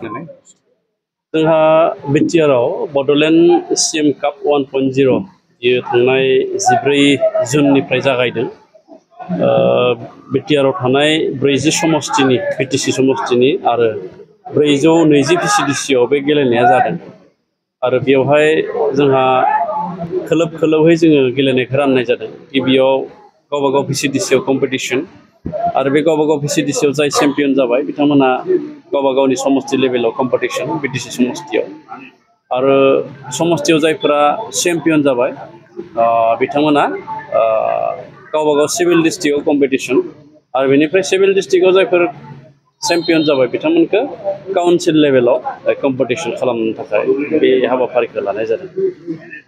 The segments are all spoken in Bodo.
जोंहा बिटिआरआव बड'लेण्ड सिएम काप 1.0 बियो थांनाय 14 जुननिफ्राय जागायदों। बिटिआरआव थानाय 40 समष्टिनि बिटिसि समष्टिनि आरो 420 भिसिडिसिआव बे गेलेनाया जादों। आरो बेवहाय जोंहा खोलोब खोलोबै जोङो गेलेनायखौ राननाय जादों। गिबियाव गावबा गाव भिसिडिसिआव कम्पिटिसन आरो बे गावबा गाव भिसिडिसिआव जाय चेम्पियन जाबाय बिथांमोनहा गावबा गावनि समष्टि लेभेलाव कम्पिटिसन बिटिसि समष्टियाव आरो समष्टियाव जायफोरा चेम्पियन जाबाय बिथांमोना गावबा गाव सिभिल डिस्ट्रिक्टआव कम्पिटिसन आरो बेनिफ्राय सिभिल डिस्ट्रिक्टआव जायफोर चेम्पियन जाबाय बिथांमोनखौ काउन्सिल लेभेलाव कम्पिटिसन खालामनो थाखाय बे हाबाफारिखौ लानाय जादों।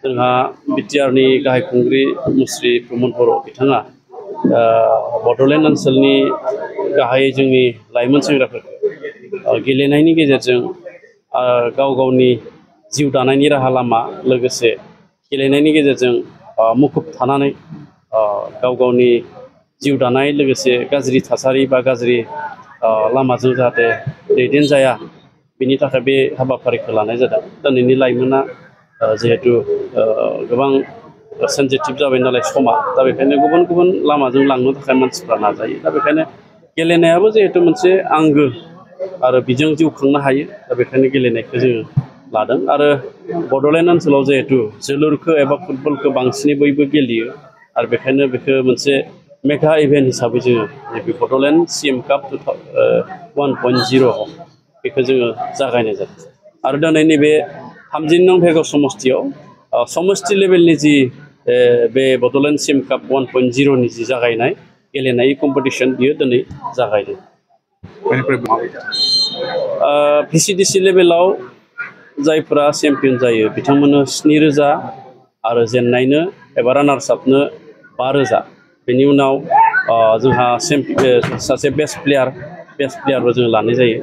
जोंहा बिटिआरनि गाहाय खुंगिरि मुस्रि प्रमद बर' बिथाङा बड'लेण्ड ओनसोलनि गाहायै जोंनि लाइमोन सेंग्राफोरखौ गेलेनायनि गेजेरजों गाव गावनि जिउ दानायनि राहा लामा लोगोसे गेलेनायनि गेजेरजों मुखुब थानानै गाव गावनि जिउ दानाय लोगोसे गाज्रि थासारि बा गाज्रि लामाजों जाहाथे दैदेनजाया बिनि थाखाय बे हाबाफारिखौ लानाय जादों। दिनैनि लाइमोना जिहेतु गोबां सेन्सिटिभ जाबाय नालाय समा, दा बेखायनो गुबुन गुबुन लामाजों लांनो थाखाय मानसिफ्रा नाजायो। दा बेखायनो गेलेनायाबो जिहेतु मोनसे आंगो आरो बिजों जिउ खांनो हायो, दा बेखायनो गेलेनायखौ जोङो लादों। आरो बड'लेण्ड ओनसोलाव जिहेतु जोलुरखौ एबा फुटबलखौ बांसिनै बयबो गेलेयो आरो बेखायनो बेखौ मोनसे मेगा इभेन्ट हिसाबै जोङो बे बड'लेण्ड सिएम काप 1.0 बेखौ जोङो जागायनाय जादों। आरो दिनै नैबे 30 नं भेगर समष्टियाव समष्टि लेभेलनि जि बे बड'लेण्ड सिएम काप 1.0 नि जि जागायनाय गेलेनाय कम्पिटिसन बियो दिनै जागायदों। भिसिडिसि लेभेलाव जायफोरा चेम्पियन जायो बिथांमोननो 7,000 आरो जेन्नायनो एबा रानार्स आपनो 5,000। बेनि उनाव जोंहा सासे बेस्ट प्लेयारबो जों लानाय जायो।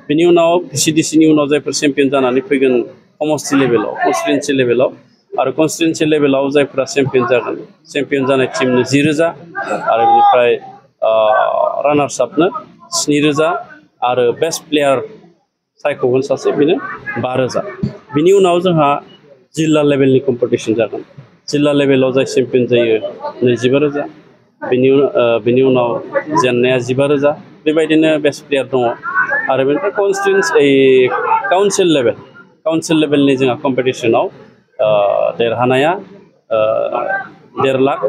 बेनि उनाव भिसिडिसिनि उनाव जायफोर चेम्पियन जानानै फैगोन समष्टि लेभेलाव कनस्टिटुएन्सि लेभेलाव आरो कनस्टिटुएन्सि लेभेलाव जायफोरा चेम्पियन जागोन चेम्पियन जानाय टिमनो 10,000 आरो बेनिफ्राय रानार्स आपनो 7,000 आरो बेस्ट प्लेयार सायख'गोन सासे बेनो 5,000। बिनि उनाव जोंहा जिल्ला लेभेलनि कम्पिटिसन जागोन। जिल्ला लेभेलाव जाय चेम्पियन जायो 25,000, बेनि उनाव जेन्नाया 15,000, बेबायदिनो बेस्ट प्लेयार दङ। आरो बेनिफ्राय काउन्सिल लेभेलनि जोंहा कम्पिटिसनाव देरहानाया 1.5 लाख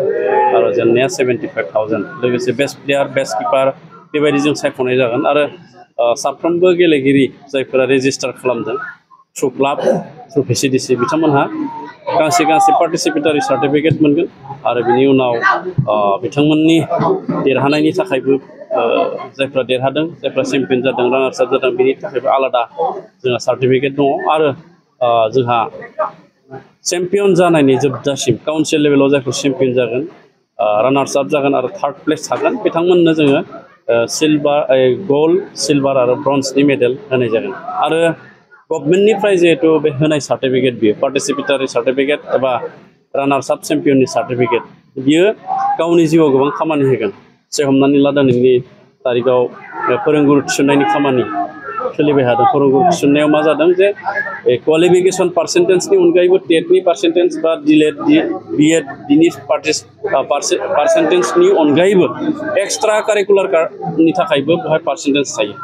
आरो जेन्नाया 75,000। लोगोसे बेस्ट प्लेयार, बेस्ट किपार बेबायदि जों सायख'नाय जागोन। आरो साफ्रोमबो गेलेगिरि जायफोरा रेजिस्टार खालामदों थ्रु क्लाब थ्रु भिसिडिसि बिथांमोनहा गांसे पार्टिसिपेटारि सार्टिफिकेट मोनगोन। आरो बिनि उनाव बिथांमोननि देरहानायनि थाखायबो जायफ्रा देरहादों, जायफ्रा चेम्पियन जादों, रानार्स आप जादों, बिनि थाखायबो आलादा जोंहा सार्टिफिकेट दङ। आरो जोंहा चेम्पियन जानायनि जोबजासिम काउन्सिल लेभेलाव जायफोर चेम्पियन जागोन, रानार्स आप जागोन आरो 3rd प्लेस थागोन बिथांमोननो जोङो गल्ड, सिलभार आरो ब्रन्जनि मेडेल होनाय जागोन। आरो गभर्नमेन्टनिफ्राय जिहेतु बे होनाय सार्टिफिकेट बियो पार्टिसिपेटारि सार्टिफिकेट एबा रानार्स आप चेम्पियननि सार्टिफिकेट बियो गावनि जिउआव गोबां खामानि होगोन। हमनानै ला दिनैनि तारिखआव फोरोंगुरु थिसननायनि खामानि सोलिबाय थादों। फोरोंगुरु थिसननायाव मा जादों जे क्वालिफिकेसन पार्सेन्टेजनि अनगायैबो टेटनि पार्सेन्टेज बा डिलेड बिएड बिनि पार्सेन्टेजनि अनगायैबो एक्सट्रा कारिकुलारनि थाखायबो बेवहाय पार्सेन्टेज थायो।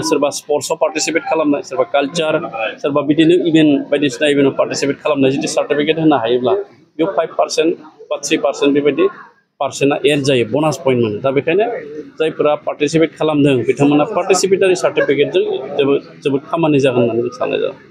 सोरबा स्पर्ट्सआव पार्टिसिपेट खालामनाय, सोरबा कालचार, सोरबा बिदिनो इभेन्ट बायदिसिना इभेन्टआव पार्टिसिपेट खालामनाय जुदि सार्टिफिकेट होनो हायोब्ला बेयाव 5% बा 3% बेबायदि पार्सेन्टआ एड जायो, बनास पइन्ट मोनो। दा बेखायनो जायफोरा पार्टिसिपेट खालामदों बिथांमोना पार्टिसिपेटारि सार्टिफिकेटजों जोबोद खामानि जागोन होननानै साननाय जादों।